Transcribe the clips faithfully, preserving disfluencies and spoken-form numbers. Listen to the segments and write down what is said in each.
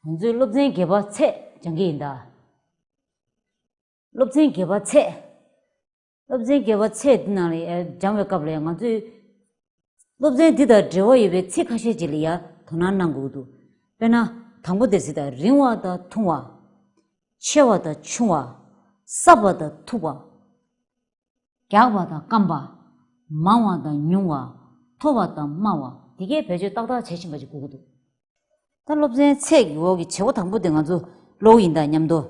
ང་ཚོས་སློབ་ཚན་བརྒྱད་པ་ཚད་སྦྱང་གི་ཡིན་ད། སློབ་ཚན་བརྒྱད་པ་ཚད། སློབ་ཚན་བརྒྱད་པ་ཚད་འདི་ནང་ལ་ཨེ་སྦྱང་བའི་སྐབས་ལ་ང་ཚོས་སློབ་ཚན་འདི་དང་འབྲེལ་བ་ཡོད་པའི་ཚིག་ཁ་ཤས་ཅིག་ལ་ཡང་དོ་སྣང་གནང་དགོས་ཀྱི་འདུག་དཔེར་ན། དང་པོ་དེ་ཟེར་ད། རིང་བ་དང་ཐུང་བ། ཆེ་བ་དང་ཆུང་བ། སྲབ་པ་དང་མཐུག་པ། རྒྱགས་པ་དང་སྐམ་པ། མང་བ་དང་ཉུང་བ། མཐོ་བ་དང་དམའ་བ། དེ་གས་བེད་སྤྱོད་ཏག་ཏག་བྱེད་བཞིན་པ་ཅིག་དགོས་ཀྱི་འདུག་ད་སློབ་ཚན་ཚད་ཀྱི་འོག་གི་བྱེད་སྒོ་དང་པོ་དེ་ང་ཚོ་ཀློག་གི་ཡིན་ད་མཉམ་དུ།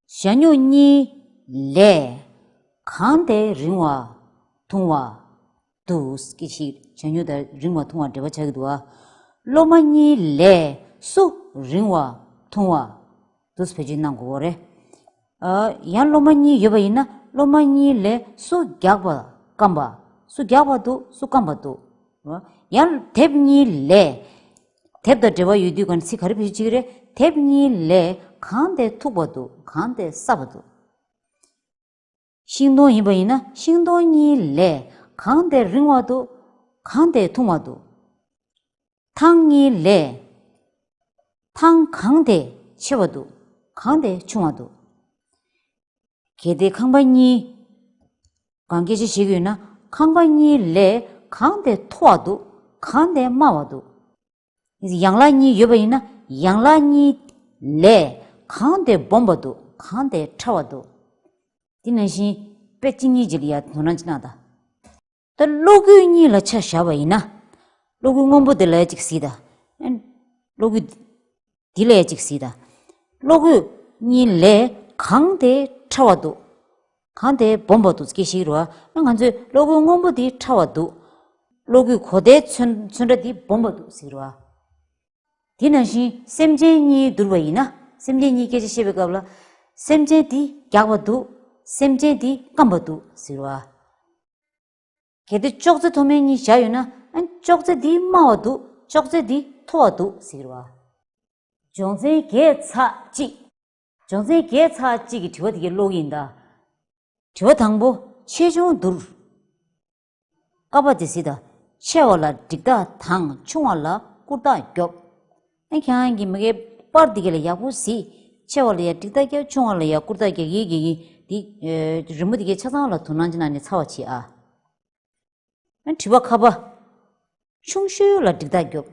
ཞ་སྨྱུག་གཉིས་ལས་གང་དེ་རིང་བ་ཐུང་བ་འདུག་སྐད་ཆ་ཞིག་ཞ་སྨྱུག་དང་རིང་བ་ཐུང་བ་འབྲེལ་བ་ཆགས་ཀྱི་འདུག་ཨ། སློབ་མ་གཉིས་ལས་སུ་རིང་བ་ཐུང་བ་འདུག་བེད་སྤྱོད་གནང་དགོས་རེད། ཨ། ཡང་སློབ་མ་གཉིས་ཡོད་པ་ཡིན་ན་སློབ་མ་གཉིས་ལས་སུ་རྒྱགས་པ་སྐམ་པ། སུ་རྒྱགས་པ་འདུག་སུ་སྐམ་པ་འདུག་ཡང་དེབ་གཉིས་ལས། དེབ་དང་འབྲེལ་བ་ཡོད་དུས་ག་ཚིག་ག་རེ་བེད་སྤྱོད་བྱེད་ཀྱི་རེད། དེབ་གཉིས་ལས་གང་དེ་མཐུག་པ་འདུག་གང་དེ་སྲབ་པ་འདུག་ཤིང་སྡོང་ཡིན་པ་ཡིན་ན་ཤིང་སྡོང་གཉིས་ལས་གང་དེ་རིང་བ་འདུག་གང་དེ་ཐུང་བ་འདུག་ཐང་གཉིས་ལས་ཐང་གང་དེ་ཆེ་བ་འདུག་གང་དེ་ཆུང་བ་འདུག་གལ་ཏེ་ཁང་པ་གཉིས་སྒང་སྐད་ཆ་བཤད་ཀྱི་ཡོད་ན་ཁང་པ་གཉིས་ལས་གང་དེ་མཐོ་བ་འདུག་གང་དེ་དམའ་བ་འདུག་ཡན་ལག་གཉིས་ཡོད་པ་ཡིན་ན་ཡན་ལག་གཉིས་ལས་གང་དེ་སྦོམ་པ་འདུག་གང་དེ་ཕྲ་བ་འདུག་དེ་ནང་བཞིན་དཔེ་གཅིག་གཉིས་ཅིག་ལ་ཡ་དོ་སྣང་ཅིག་གནང་དང་། ད་གློག་སྐུད་གཉིས་ལ་ཆ་བཞག་པ་ཡིན་ན། གློག་སྐུད་སྔོན་པོ་དེ་ལ་ཡ་གཅིག་གཟིགས་དང་། ཨན། གློག་སྐུད་འདི་ལ་ཡ་གཅིག་གཟིགས་དང་། གློག་སྐུད་གཉིས་ལས་གང་དེ་ཕྲ་བ་འདུག་གང་དེ་སྦོམ་པ་འདུག་སྐད་ཆ་ཞིག་རེད་བ། ང་ཚོས་གློག་སྐུད་སྔོན་པོ་འདི་ཕྲ་བ་འདུག་གློག་སྐུད་གོ་དེའི་ཚོན་ཚོན་ཁྲ་འདི་སྦོམ་པ་འདུག་ཟེར་བ། དེ་ནང་བཞིན་སེམས་ཅན་གཉིས་བསྡུར་བ་ཡིན་ན། སེམས་ཅན་གཉིས་སྐད་ཆ་བཤད་པའི་སྐབས་ལ། སེམས་ཅན་འདི་རྒྱགས་པ་འདུག་སེམས་ཅན་འདི་སྐམ་པ་འདུག་ཟེར་བ། གལ་ཏེ་ཅོག་ཙེ་མཐོ་དམན་གཉིས་བཞག་ཡོད་ན། ཨ། ཅོག་ཙེ་འདི་དམའ་བ་འདུག་ཅོག་ཙེ་འདི་མཐོ་བ་འདུག་ཟེར་བ། སྦྱོང་ཚན་བརྒྱད་ཚེག་གཅིག་སྦྱོང་ཚན་བརྒྱད་ཚེག་གཅིག་གི་དྲི་བ་དེ་གའི་ཀློག་གི་ཡིན་ད། དྲི་བ་དང་པོ། ཆེ་ཆུང་བསྡུར། ཀ་པ་དེ་གཟིགས་དང་། ཆེ་བ་ལ་འགྲིག་རྟགས་དང་ཆུང་བ་ལ་བསྐུར་རྟགས་རྒྱོབ། ཨ། ཁྱེད་རང་གིས་མ་གིའི་པར་འདི་ག་ལ་ཡག་པོ་གཟིགས། ཆེ་བ་ལ་ཡ་འགྲིག་རྟགས་རྒྱོབ། ཆུང་བ་ལ་ཡ་བསྐུར་རྟགས་རྒྱག་གི་རྒྱག་གི་འདི། ཨེ། རི་མོ་འདི་གའི་ཆ་ཚང་ལ་དོ་སྣང་ཅིག་གནང་ནས་ཚར་བ་བྱེད་ཨ། ཨ། དྲི་བ་ཁ་པ། ཆུང་ཤོས་ལ་འགྲིག་རྟགས་རྒྱོབ།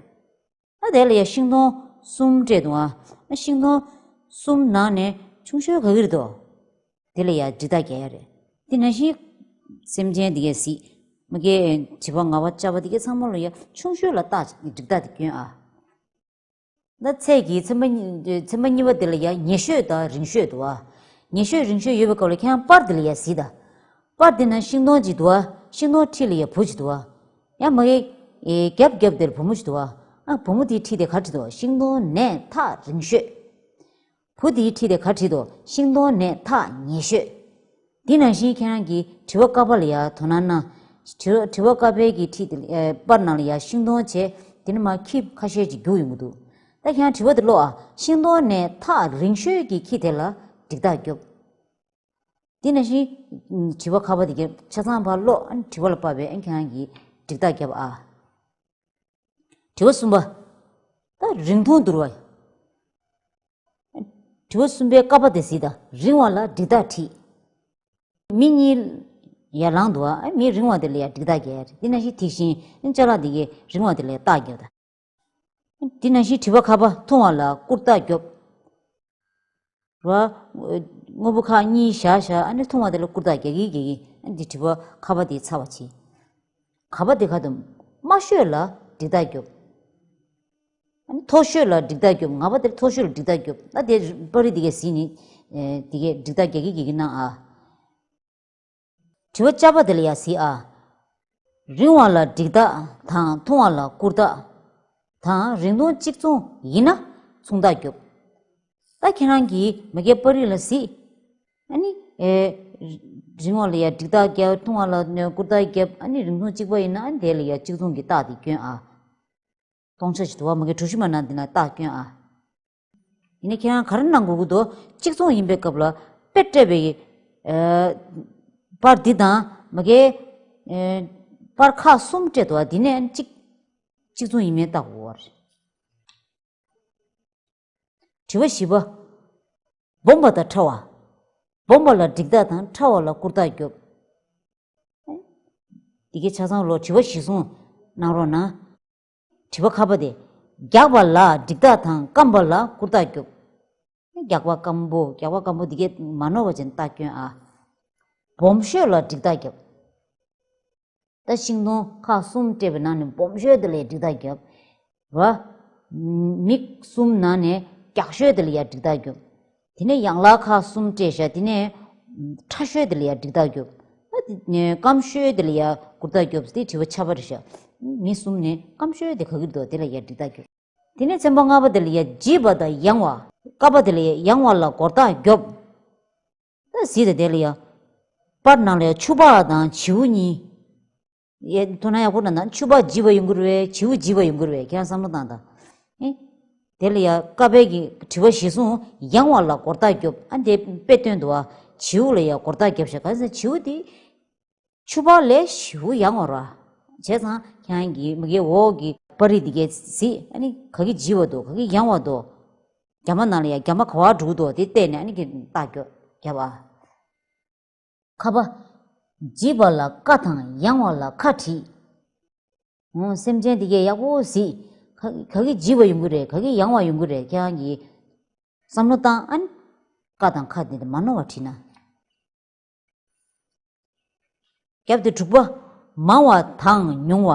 ཨ། དེ་ལ་ཡ་ཤིང་སྡོང་གསུམ་སྤྲད་འདུག་ཨ། ཨ། ཤིང་སྡོང་གསུམ་ནང་ནས་ཆུང་ཤོས་ག་གི་རེད་དོ། དེ་ལ་ཡ་འགྲིག་རྟགས་རྒྱག་ཡ་རེད། དེ་ནང་བཞིན་སེམས་ཅན་འདི་གས་གཟིགས། མ་གིའི་དྲི་བ་ལྔ་པ་ལྕགས་པ་འདི་གས་ཚང་མ་ལ་ཡ་ཆུང་ཤོས་ལ་རྟགས་འགྲིག་རྟགས་དེ་སྐྱོན་ཨ། ད་ཚད་ཀྱི་ཚན་པ་གཉིས་ཚན་པ་གཉིས་པ་དེ་ལ་ཡ་ཉེ་ཤོས་དང་རིང་ཤོས་འདུག་ཨ། ཉེ་ཤོས་རིང་ཤོས་ཡོད་པའི་སྐབས་ལ་ཁྱེད་རང་པར་འདི་ལ་ཡ་གཟིགས་དང་། པར་འདི་ན་ཤིང་སྡོང་ཅིག་འདུག་ཨ། ཤིང་སྡོང་འཁྲིས་ལ་ཡ་བུ་ཅིག་འདུག་ཨ། ཡང་མ་གིའི། ཨེ། རྒྱབ་རྒྱབ་དེར་བུ་མོ་ཅིག་འདུག་ཨ། ཨ། བུ་མོ་དེའི་འཁྲིས་དེ་ག་རེ་བྲིས་འདུག་ཤིང་སྡོང་ནས་ཐག་རིང་ཤོས། བུ་དེའི་འཁྲིས་དེ་ག་རེ་བྲིས་འདུག་ཤིང་སྡོང་ནས་ཐག་ཉེ་ཤོས། དེ་ནང་བཞིན་ཁྱེད་རང་གིས་དྲི་བ་ཀ་པ་ལ་ཡ་དོ་སྣང་གནང་། དྲི་བ་དྲི་བ་ཀ་པའི་གི་འཁྲིས་དེ། ཨེ། པར་ནང་ལ་ཡ་ཤིང་སྡོང་བྱས། དེ་ནས་མར་ཁྱི་ཁ་ཤས་ཅིག་རྒྱུག་ཡོང་གི་འདུག་ད་ཁྱེད་རང་དྲི་བ་དེ་ཀློག་ཨ། ཤིང་སྡོང་ནས་ཐག་རིང་ཤོས་ཀྱི་ཁྱི་དེ་ལ་འགྲིག་རྟགས་རྒྱོབ། དེ་ནང་བཞིན་དྲི་བ་ཁ་པ་དེ་གའི་ཆ་ཚང་ཕར་ཀློག་ཨ། དྲི་བ་ལ་དཔག་པའི་ཨ། ཁྱེད་རང་གིས་འགྲིག་རྟགས་རྒྱོབ་ཨ། དྲི་བ་གསུམ་པ། ད་རིང་ཐུང་བསྡུར་བ། དྲི་བ་གསུམ་པའི་ཀ་པ་དེ་གཟིགས་དང་། རིང་བ་ལ་འགྲིག་རྟགས་བྲིས། མི་གཉིས་ཡར་ལངས་འདུག་ཨ། མི་རིང་བ་དེ་ལ་ཡ་འགྲིག་རྟགས་རྒྱག་ཡ་རེད། དེ་ནང་བཞིན་དེ་བཞིན་ཅ་ལག་དེ་གའི་རིང་བ་དེ་ལ་ཡ་རྟགས་རྒྱོབ་དང་། དེ་ནང་བཞིན་དྲི་བ་ཁ་པ། ཐུང་བ་ལ་བསྐུར་རྟགས་རྒྱོབ། ར། དངོས་པོ་ཁག་གཉིས་བཞག་བཞག་ཨ་ནི་ཐུང་བ་དེ་ལ་བསྐུར་རྟགས་རྒྱག་གི་རྒྱག་གི་ཨ་ནི་དྲི་བ་ཁ་པ་དེ་ཚར་བ་བྱེད། ག་པ་དེ་ག་དུ། དམའ་ཤོས་ལ་འགྲིག་རྟགས་རྒྱོབ། ཨ་ནི་མཐོ་ཤོས་ལ་འགྲིག་རྟགས་རྒྱོབ། ང་པ་དེ་མཐོ་ཤོས་ལ་འགྲིག་རྟགས་རྒྱོབ། ད་དེ་པར་རིས་དེ་གས་གཟིགས་ནི། ཨེ། དེ་གས་འགྲིག་རྟགས་རྒྱག་གི་རྒྱག་གི་གནང་ཨ། དྲི་བ་ཅ་པ་དེ་ལ་ཡ་གཟིགས་ཨ། རིང་བ་ལ་འགྲིག་རྟགས་དང་ཐུང་བ་ལ་བསྐུར་རྟགས་དང་། རིང་ཐུང་གཅིག་མཚུངས་ཡིན་ན་མཚུངས་རྟགས་རྒྱོབ། ད་ཁྱེད་རང་གིས་མ་གིའི་པར་རིས་ལ་གཟིགས། ཨ་ནི། ཨེ། རིང་བ་ལ་ཡ་འགྲིག་རྟགས་རྒྱབ། ཐུང་བ་ལ་བསྐུར་རྟགས་རྒྱབ། ཨ་ནི་རིང་ཐུང་གཅིག་པ་ཡིན་ན་ཨ་ནི་དེ་ལ་ཡ་གཅིག་མཚུངས་ཀྱི་རྟགས་དེ་སྐྱོན་ཨ། སྟོང་ཆ་ཞིག་འདུག་བ། མ་གིའི་གྲུ་བཞི་མ་ནང་འདི་ན་རྟགས་སྐྱོན་ཨ། ཡིན་ནའི་ཁྱེད་རང་ག་རེ་གནང་དགོས་ཀྱི་འདུག་གཅིག་མཚུངས་ཡིན་པའི་སྐབས་ལ་དཔེ་སྤྲད་པའི། ཨེ། པར་འདི་དང་མ་གིའི། ཨེ། པར་ཁག་གསུམ་སྤྲད་འདུག་བ། འདི་ནས་གཅིག་གཅིག་མཚུངས་ཡིན་མིན་བལྟ་དགོས་པ་རེད། དྲི་བ་བཞི་པ། སྦོམ་པ་དང་ཕྲ་བ། སྦོམ་པ་ལ་འགྲིག་རྟགས་དང་ཕྲ་བ་ལ་བསྐུར་རྟགས་རྒྱོབ། འདི་གའི་ཆ་ཚང་ལོ་དྲི་བ་བཞི་གསུངས་གནང་རོགས་གནང་། དྲི་བ་ཁ་པ་དེ། རྒྱགས་པ་ལ་འགྲིག་རྟགས་དང་སྐམ་པ་ལ་བསྐུར་རྟགས་རྒྱོབ། རྒྱགས་པ་སྐམ་པོ། རྒྱགས་པ་སྐམ་པོ་འདི་གའི་མ་ནོར་བ་ཅན་རྟགས་སྐྱོན་ཨ། སྦོམ་ཤོས་ལ་འགྲིག་རྟགས་རྒྱོབ། ད་ཤིང་སྡོང་ཁག་གསུམ་སྤྲད་པའི་ནང་ནས་སྦོམ་ཤོས་དེ་ལ་འགྲིག་རྟགས་རྒྱོབ། ར། མིག་གསུམ་ནང་ནས་རྒྱགས་ཤོས་དེ་ལ་ཡ་འགྲིག་རྟགས་རྒྱོབ། དེ་ནས་ཡན་ལག་ཁག་གསུམ་སྤྲད་བཞག་དེ་ནས་ཕྲ་ཤོས་དེ་ལ་ཡ་འགྲིག་རྟགས་རྒྱོབ། ཨ་དེ་ནས་སྐམ་ཤོས་དེ་ལ་ཡ་བསྐུར་རྟགས་རྒྱོབ་ཟེར་དེ་དྲི་བ་ཆ་པ་རེད་བཞག་མིག་གསུམ་ནས་སྐམ་ཤོས་དེ་ག་གི་རེད་འདུག་དེ་ལ་ཡ་འགྲིག་རྟགས་རྒྱོབ། དེ་ནས་ཚན་པ་ལྔ་པ་དེ་ལ་ཡ་བརྗིད་པ་དང་ཡང་བ། དཀར་པ་དེ་ལ་ཡ་ཡང་བ་ལ་བསྐུར་རྟགས་རྒྱོབ། ད་གཟིགས་དང་དེ་ལ་ཡ། པར་ནང་ལ་ཡ་ཕྱུ་པ་དང་བྱིའུ་གཉིས། ཡ་མཐོང་ན་ཡག་པོ་ན་ན་ཕྱུ་པ་བརྗིད་པ་ཡོང་གི་རེད་པས། བྱིའུ་བརྗིད་པ་ཡོང་གི་རེད་པས། ཁྱེད་རང་བསམ་བློ་བཏང་དང་། ཨེ། དེ་ལ་ཡ་ཀ་པའི་གི་དྲི་བ་གཞི་བཟུང་ཡང་བ་ལ་བསྐུར་རྟགས་རྒྱོབ། ཨ་འདི་དཔེ་སྟོན་འདུག་བ། བྱིའུ་ལ་ཡ་བསྐུར་རྟགས་རྒྱོབ་ཤག་ག་ཟེར་བྱིའུ་དེ་ཕྱུ་པ་ལས་ཞེ་པོ་ཡང་བ་ར། བྱས་ཙང་ཁྱེད་རང་གི་མ་གིའི་འོག་གི་པར་རིས་འདི་གའི་གཟིགས། ཨ་ནི་ག་གི་བརྗིད་པ་འདུག་ག་གི་ཡང་བ་འདུག་རྒྱ་མ་ནང་ལ་ཡ་རྒྱ་མ་ག་བ་འགྲོ་གི་འདུག་དེ་བལྟས་ནས་ཨ་ནི་གི་རྟགས་རྒྱོབ་རྒྱོབ་ཨ། ཁ་པ། བརྗིད་པ་ལ་ཀ་དང་ཡང་བ་ལ་ཁ་བྲིས། འོ་སེམས་ཅན་འདི་གས་ཡག་པོ་གཟིགས། ག་ག་གི་བརྗིད་པ་ཡོང་གི་རེད། ག་གི་ཡང་བ་ཡོང་གི་རེད། ཁྱེད་རང་གིས་བསམ་བློ་བཏང་། ཨ་ནི་ཀ་དང་ཁ་འདི་མ་ནོར་བ་བྲིས་ན། རྒྱབ་དེ་དྲུག་པ། མང་བ་དང་ཉུང་བ།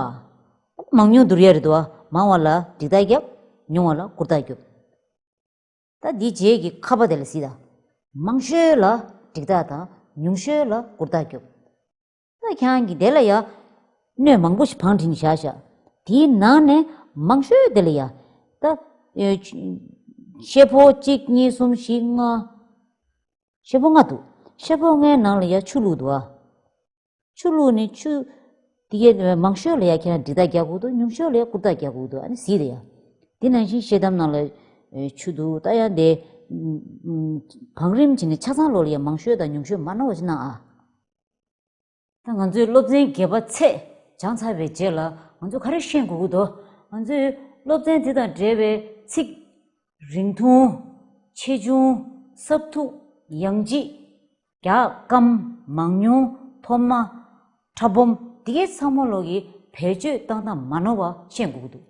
མང་ཉུང་བསྡུར་ཡ་རེད་འདུག་བ། མང་བ་ལ་འགྲིག་རྟགས་རྒྱོབ། ཉུང་བ་ལ་བསྐུར་རྟགས་རྒྱོབ། ད་འདིའི་རྗེས་ཀྱི་ཁ་པ་དེ་ལ་གཟིགས་དང་། མང་ཤོས་ལ་འགྲིག་རྟགས་དང་ཉུང་ཤོས་ལ་བསྐུར་རྟགས་རྒྱོབ། ད་ཁྱེད་རང་གིས་དེ་ལ་ཡ། སྣོད་མང་པོ་ཞིག་བང་བསྒྲིགས་ནས་བཞག་བཞག་དེའི་ནང་ནས་མང་ཤོས་དེ་ལ་ཡ། ད། ཨེ། ཤེལ་ཕོར་གཅིག་གཉིས་གསུམ་བཞི་ལྔ། ཤེལ་ཕོར་ལྔ་འདུག་ཤེལ་ཕོར་ལྔའི་ནང་ལ་ཡ་ཆུ་བླུགས་འདུག་ཨ། ཆུ་བླུགས་ནས་ཆུ། དེ་གའི་མང་ཤོས་ལ་ཡ་ཁྱེད་རང་འགྲིག་རྟགས་རྒྱག་དགོས་འདུག་ཉུང་ཤོས་ལ་ཡ་བསྐུར་རྟགས་རྒྱག་དགོས་འདུག་ཨ་ནི་གཟིགས་དང་ཡ། དེ་ནང་བཞིན་ཤེལ་དམ་ནང་ལ་ཆུ་འདུག་ད་ཡང་དེ། བང་རིམ་བྱས་ནས་ཆ་ཚང་ལོགས་ལ་ཡ་མང་ཤོས་དང་ཉུང་ཤོས་མ་ནོར་བ་ཞིག་གནང་ཨ། ད་ང་ཚོའི་སློབ་ཚན་བརྒྱད་པ་ཚད་སྦྱངས་ཚར་བའི་རྗེས་ལ་ང་ཚོ་ག་རེ་ཤེས་དགོས་ཀྱི་འདུག་ང་ཚོའི་སློབ་ཚན་དེ་དང་འབྲེལ་བའི་ཚིག་རིང་ཐུང་། ཆེ་ཆུང་། སྲབ་མཐུག་ཡང་ལྗིད། རྒྱགས་སྐམ། མང་ཉུང་། མཐོ་དམའ། ཕྲ་སྦོམ། འདི་གའི་ཚང་མ་ལོག་གི་བེད་སྤྱོད་བཏང་སྟངས་མ་ནོར་བ་ཤེས་དགོས་ཀྱི་འདུག